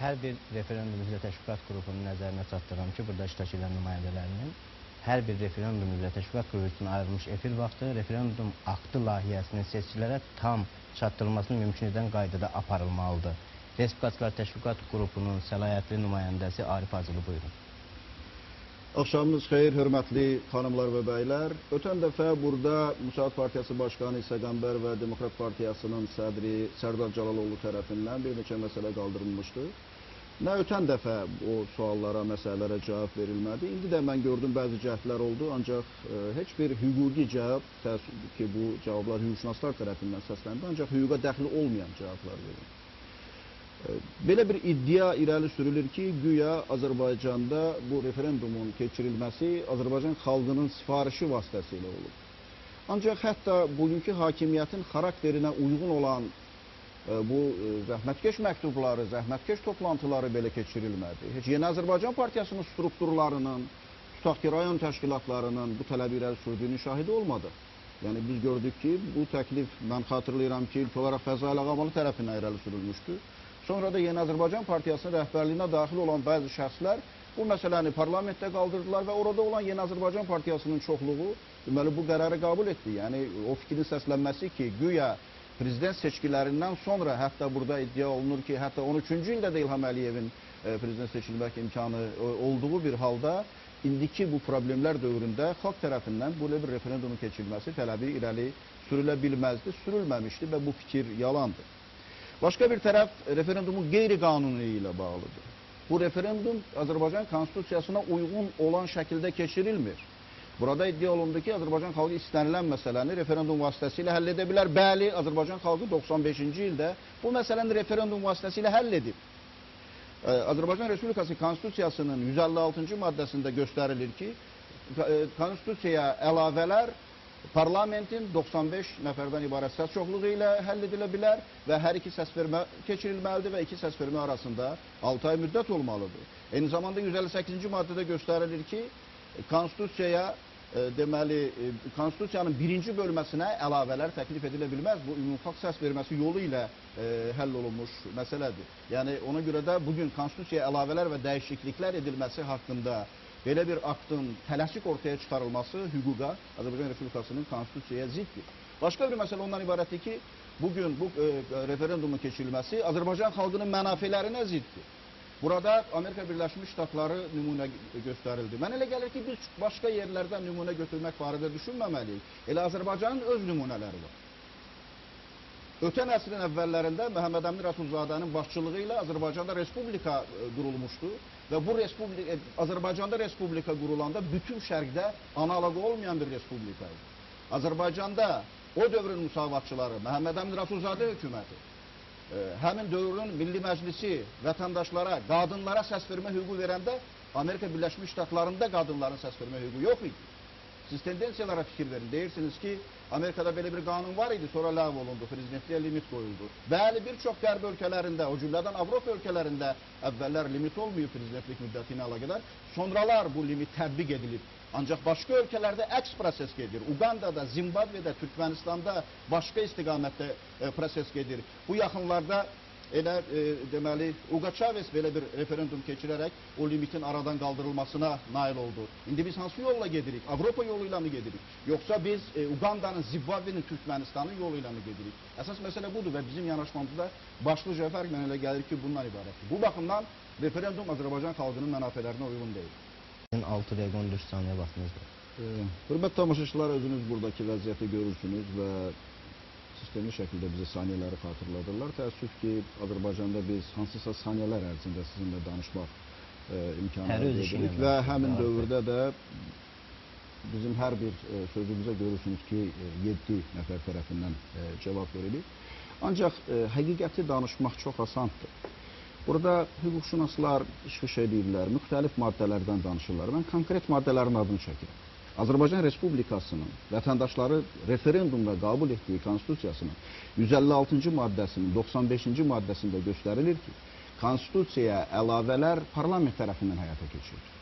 Hər bir referendum üzrə təşviqat qrupunun nəzərinə çatdırıram ki, burada iştirak edən nümayəndələrinin hər bir referendum üzrə təşviqat qrupu üçün ayrılmış efir vaxtı referendum aktı layihəsinin seçicilərə tam çatdırılmasını mümkün edən qaydada aparılmalıdır. Respublikaçılar Təşviqat Qrupunun səlahiyyətli nümayəndəsi Arif Hacılı, buyurun. Axşamınız xeyir, hörmətli xanımlar və bəylər. Ötən dəfə burada Müsavat Partiyası Başqanı İsa Qəmbər və Demokrat Partiyasının sədri Sərdar Cəlaloğlu tərəfindən bir neçə məsələ qaldırılmışdı. Nə ötən dəfə o suallara, məsələlərə cavab verilmədi. İndi də mən gördüm bəzi cəhdlər oldu, ancaq heç bir hüquqi cavab, təəssüf ki, bu cavablar hüquqşünaslar tərəfindən səsləndi, ancaq hüquqa dəxli olmayan cavablar verildi. Belə bir iddia irəli sürülür ki, güya Azərbaycanda bu referendumun keçirilməsi Azərbaycan xalqının sifarişi vasitəsilə olub. Ancaq hətta bugünkü hakimiyyətin xarakterinə uyğun olan bu zəhmətkeş məktubları, zəhmətkeş toplantıları belə keçirilmədi. Heç Yeni Azərbaycan Partiyasının strukturlarının, tutaq ki, rayon təşkilatlarının bu tələbi irəli sürdüyünün şahidi olmadı. Yəni biz gördük ki, bu təklif, mən xatırlayıram ki, ilk olaraq Fəzail Ağamalı tərəfindən irəli sürülmüşdü. Sonra da Yeni Azərbaycan Partiyasının rəhbərliyinə daxil olan bəzi şəxslər bu məsələni parlamentdə qaldırdılar və orada olan Yeni Azərbaycan Partiyasının çoxluğu deməli bu qərarı qəbul etdi. Yəni o fikrin səslənməsi ki, güya prezident seçkilərindən sonra, hətta burada iddia olunur ki, hətta 13-cü ildə də İlham Əliyevin prezident seçilmək imkanı olduğu bir halda indiki bu problemlər dövründə xalq tərəfindən belə bir referendumun keçirilməsi tələbi irəli sürülə bilməzdi, sürülməmişdi və bu fikir yalandır. Başqa bir tərəf referendumun qeyri-qanuniliyi ilə bağlıdır. Bu referendum Azərbaycan Konstitusiyasına uyğun olan şəkildə keçirilmir. Burada iddia olundu ki, Azərbaycan xalqı istənilən məsələni referendum vasitəsilə həll edə bilər. Bəli, Azərbaycan xalqı 95-ci ildə bu məsələni referendum vasitəsilə həll edib. Azərbaycan Respublikası Konstitusiyasının 156-cı maddəsində göstərilir ki, Konstitusiyaya əlavələr parlamentin 95 nəfərdən ibarət səs çoxluğu ilə həll edilə bilər və hər iki səsvermə keçirilməlidir və iki səsvermə arasında 6 ay müddət olmalıdır. Eyni zamanda 158-ci maddədə göstərilir ki, Konstitusiyaya, deməli, Konstitusiyanın birinci bölməsinə əlavələr təklif edilə bilməz. Bu, ümumxalq səs verməsi yolu ilə həll olunmuş məsələdir. Yəni, ona görə də bugün Konstitusiyaya əlavələr və dəyişikliklər edilməsi haqqında belə bir aktın tələsik ortaya çıxarılması hüquqa, Azərbaycan Respublikasının Konstitusiyaya ziddir. Başqa bir məsələ ondan ibarətdir ki, bugün bu referendumun keçirilməsi Azərbaycan xalqının mənafelərinə ziddir. Burada Amerika Birləşmiş Ştatları nümunə göstərildi. Mən elə gəlir ki, biz başqa yerlərdən nümunə götürmək barədə düşünməməliyik. Elə Azərbaycanın öz nümunələri var. Ötən əsrin əvvəllərində Məhəmməd Əmin Rəsulzadənin başçılığı ilə Azərbaycanda Respublika qurulmuşdu və bu Azərbaycanda Respublika qurulanda bütün şərqdə analoqu olmayan bir respublika idi. Azərbaycanda o dövrün müsavatçıları, Məhəmməd Əmin Rəsulzadə hökuməti, həmin dövrün Milli Məclisi vətəndaşlara, qadınlara səs vermə hüququ verəndə Amerika Birləşmiş Ştatlarında qadınların səs vermə hüququ yox idi. Siz tendensiyalara fikir verin. Deyirsiniz ki, Amerikada belə bir qanun var idi, sonra ləğv olundu, prezidentliyə limit qoyuldu. Bəli, bir çox qərb ölkələrində, o cümlədən Avropa ölkələrində əvvəllər limit olmayıb prezidentlik müddəti ilə əlaqədar. Sonralar bu limit tətbiq edilib. Ancaq başqa ölkələrdə əks proses gedir. Uqandada, Zimbabvedə, Türkmenistanda başqa istiqamətdə proses gedir. Bu yaxınlarda elə deməli Hugo Chavez belə bir referendum keçirərək o limitin aradan qaldırılmasına nail oldu. İndi biz hansı yolla gedirik? Avropa yolu ilə mi gedirik? Yoxsa biz Uqandanın, Zimbabvenin, Türkmenistanın yolu ilə mi gedirik? Əsas məsələ budur və bizim yanaşmamızda başlıca fərq mənə elə gəlir ki, bundan ibarətdir. Bu baxımdan referendum Azərbaycan xalqının mənafelərinə uyğun deyil. 6 dəqiqə 14 saniyə vaxtınız var. Hörmətli tamaşaçılar, özünüz buradakı vəziyyəti görürsünüz və sistemli şəkildə bizə saniyələri xatırladırlar. Təəssüf ki, Azərbaycanda biz hansısa saniyələr ərzində sizinlə danışmaq imkanı əldə edirik və həmin dövrdə də bizim hər bir sözümüzə görürsünüz ki, 7 nəfər tərəfindən cavab verilir. Ancaq həqiqəti danışmaq çox asandır. Burada hüquqşünaslar çıxış edirlər, müxtəlif maddələrdən danışırlar. Mən konkret maddələrin adını çəkirəm. Azərbaycan Respublikasının vətəndaşları referendumda qəbul etdiyi Konstitusiyasının 156-cı maddəsinin 95-ci maddəsində göstərilir ki, Konstitusiyaya əlavələr parlament tərəfindən həyata keçirilir.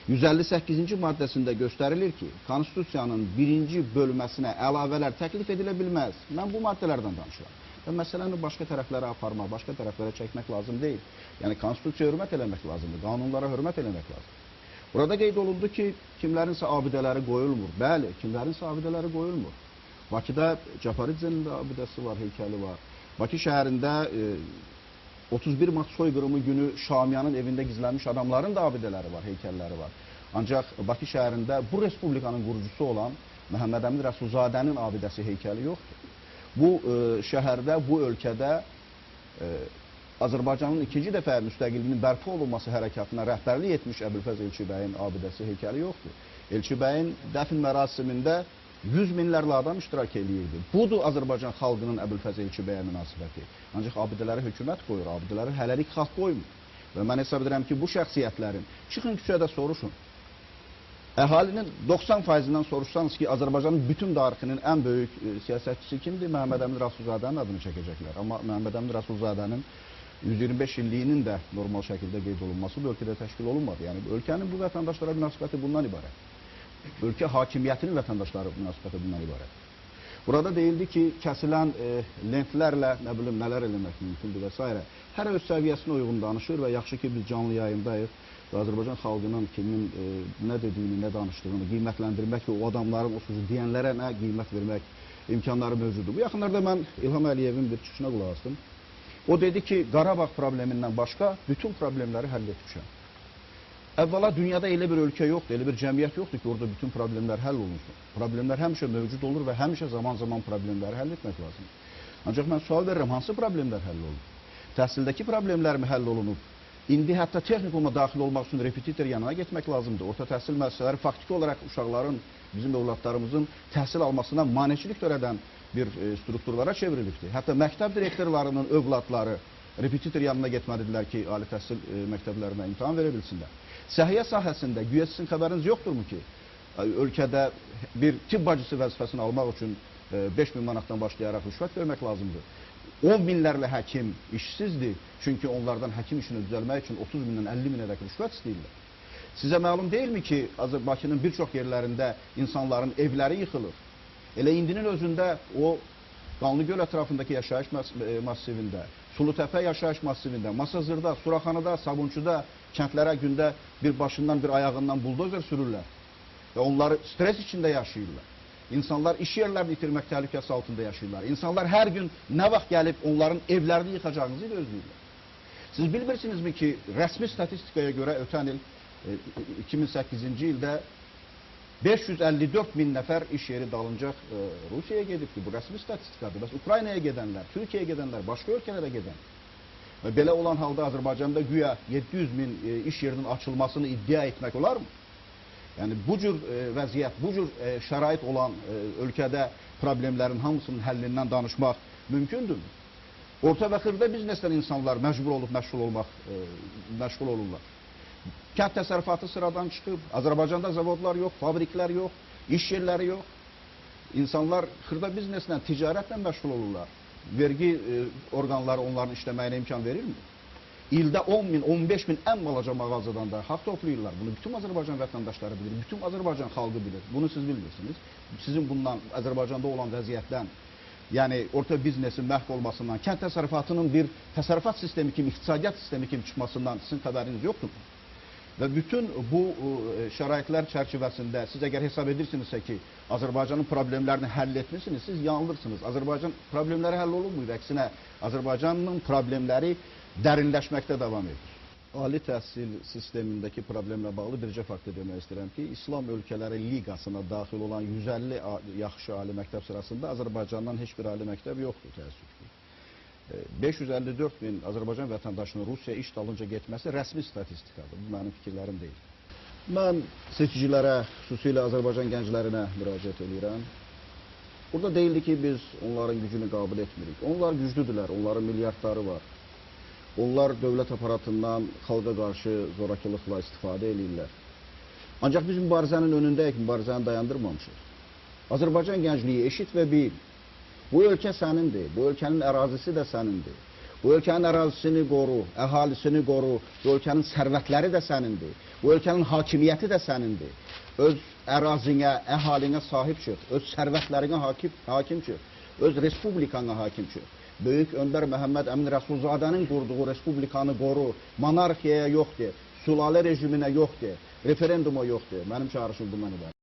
158-ci maddəsində göstərilir ki, Konstitusiyanın birinci bölməsinə əlavələr təklif edilə bilməz. Mən bu maddələrdən danışıram. Və məsələni başqa tərəflərə aparmaq, başqa tərəflərə çəkmək lazım deyil. Yəni, konstitusiyaya hörmət eləmək lazımdır, qanunlara hörmət eləmək lazımdır. Burada qeyd olundu ki, kimlərinsə abidələri qoyulmur. Bəli, kimlərinsə abidələri qoyulmur. Bakıda Caparidzenin də abidəsi var, heykəli var. Bakı şəhərində 31 mart soyqırımı günü Şamiyanın evində gizlənmiş adamların da abidələri var, heykəlləri var. Ancaq Bakı şəhərində bu respublikanın qurucusu olan Məhəmməd Əmin Rəsulzadənin abidəsi heykəli yoxdur. Bu şəhərdə, bu ölkədə Azərbaycanın ikinci dəfə müstəqilliyinin bərpa olunması hərəkatına rəhbərlik etmiş Əbülfəz Elçibəyin abidəsi heykəli yoxdur. Elçibəyin dəfn mərasimində 100 minlərlə adam iştirak eləyirdi. Budur Azərbaycan xalqının Əbülfəz Elçibəyə münasibəti. Ancaq abidələri hökumət qoyur, abidələri hələlik xalq qoymur. Və mən hesab edirəm ki, bu şəxsiyyətlərin, çıxın küçədə soruşun. Əhalinin 90%-dən soruşsanız ki, Azərbaycanın bütün tarixinin ən böyük siyasətçisi kimdir? Məhəmməd Əmin Rəsulzadənin adını çəkəcəklər. Amma Məhəmməd Əmin Rəsulzadənin 125 illiyinin də normal şəkildə qeyd olunması bu ölkədə təşkil olunmadı. Yəni, ölkənin bu vətəndaşlara münasibəti bundan ibarət. Ölkə hakimiyyətinin vətəndaşları münasibəti bundan ibarət. Burada deyildi ki, kəsilən lentlərlə nə bilim, nələr eləmək mümkündür və s. Hər öz səviyyəsinə uyğun danışır və yaxşı ki, biz canlı yayımdayıq və Azərbaycan xalqının kimin nə dediyini, nə danışdığını qiymətləndirmək və o adamların o sözü deyənlərə nə qiymət vermək imkanları mövcuddur. Bu yaxınlarda mən İlham Əliyevin bir çıxışına qulaq asdım. O dedi ki, Qarabağ problemindən başqa bütün problemləri həll etmişəm. Əvvəla dünyada elə bir ölkə yoxdur, elə bir cəmiyyət yoxdur ki, orada bütün problemlər həll olunsun. Problemlər həmişə mövcud olur və həmişə zaman-zaman problemləri həll etmək lazımdır. Ancaq mən sual verirəm, hansı problemlər həll olunur? Təhsildəki problemlər mi həll olunub? İndi hətta texnikuma daxil olmaq üçün repetitor yanına getmək lazımdır. Orta təhsil müəssisələri faktiki olaraq uşaqların, bizim övladlarımızın təhsil almasına maneçilik törədən bir strukturlara çevrilibdir. Hətta məktəb direktorlarının övladları repetitor yanına getməlidirlər ki, ali təhsil məktəblərinə imtahan verə bilsinlər. Səhiyyə sahəsində güya sizin xəbəriniz yoxdurmu ki, ölkədə bir tibb bacısı vəzifəsini almaq üçün 5.000 manatdan başlayaraq rüşvət vermək lazımdır. 10 minlərlə həkim işsizdir, çünki onlardan həkim işini düzəlmək üçün 30 mindən 50 minə dək rüşvət istəyirlər. Sizə məlum deyilmi ki, Bakının bir çox yerlərində insanların evləri yıxılır? Elə indinin özündə o Qanlıgöl ətrafındakı yaşayış massivində, Sulutəpə yaşayış massivində, Masazırda, Suraxanıda, Sabunçuda kəndlərə gündə bir başından bir ayağından buldozer sürürlər və onları stres içində yaşayırlar. İnsanlar iş yerlərini itirmək təhlükəsi altında yaşayırlar. İnsanlar hər gün nə vaxt gəlib onların evlərini yıxacağınızı gözləyirlər. Siz bilmirsinizmi ki, rəsmi statistikaya görə ötən il 2008-ci ildə 554 min nəfər iş yeri dalıncaq Rusiyaya gedibdir. Bu rəsmi statistikadır. Bəs Ukraynaya gedənlər, Türkiyəyə gedənlər, başqa ölkələrə gedənlər. Və belə olan halda Azərbaycanda güya 700 min iş yerinin açılmasını iddia etmək olarmı? Yəni bu cür vəziyyət, bu cür şərait olan ölkədə problemlərin hamısının həllindən danışmaq mümkündürmü? Orta və xırda biznesdən insanlar məcbur olub məşğul olurlar. Kənd təsərrüfatı sıradan çıxıb, Azərbaycanda zavodlar yox, fabriklər yox, iş yerləri yox. İnsanlar xırda bizneslə, ticarətlə məşğul olurlar. Vergi orqanları onların işləməyinə imkan verirmi? İldə 10 min, 15 min ən balaca mağazadan da haqq toplayırlar. Bunu bütün Azərbaycan vətəndaşları bilir, bütün Azərbaycan xalqı bilir. Bunu siz bilmirsiniz. Sizin bundan Azərbaycanda olan vəziyyətdən, yəni orta biznesin məhv olmasından, kənd təsərrüfatının bir təsərrüfat sistemi kimi, iqtisadiyyat sistemi kimi çıxmasından sizin xəbəriniz yoxdur. Və bütün bu şəraitlər çərçivəsində siz əgər hesab edirsinizsə ki, Azərbaycanın problemlərini həll etmişsiniz, siz yanılırsınız. Azərbaycan problemləri həll olunmur. Əksinə, Azərbaycanın problemləri dərinləşməkdə davam edir. Ali təhsil sistemindəki problemlə bağlı bircə faktı demək istəyirəm ki, İslam Ölkələri Liqasına daxil olan 150 yaxşı ali məktəb sırasında Azərbaycandan heç bir ali məktəb yoxdur, təəssüf ki. 554 min Azərbaycan vətəndaşının Rusiya iş dalınca getməsi rəsmi statistikadır. Bu mənim fikirlərim deyil. Mən seçicilərə, xüsusilə Azərbaycan gənclərinə müraciət edirəm. Burada deyildi ki, biz onların gücünü qəbul etmirik. Onlar güclüdürlər, onların milyardları var. Onlar dövlət aparatından xalqa qarşı zorakılıqla istifadə eləyirlər. Ancaq biz mübarizənin önündəyik, mübarizəni dayandırmamışıq. Azərbaycan gəncliyi eşit və bil. Bu ölkə sənindir, bu ölkənin ərazisi də sənindir. Bu ölkənin ərazisini qoru, əhalisini qoru, bu ölkənin sərvətləri də sənindir. Bu ölkənin hakimiyyəti də sənindir. Öz ərazinə, əhalinə sahib çıx, öz sərvətlərinə hakim çıx, öz respublikana hakim çıx. Böyük öndər Məhəmməd Əmin Rəsulzadənin qurduğu respublikanı qoru, monarxiyaya yox de, sülalə rejiminə yox de, referenduma yox de. Mənim çağırışım bundan ibarət.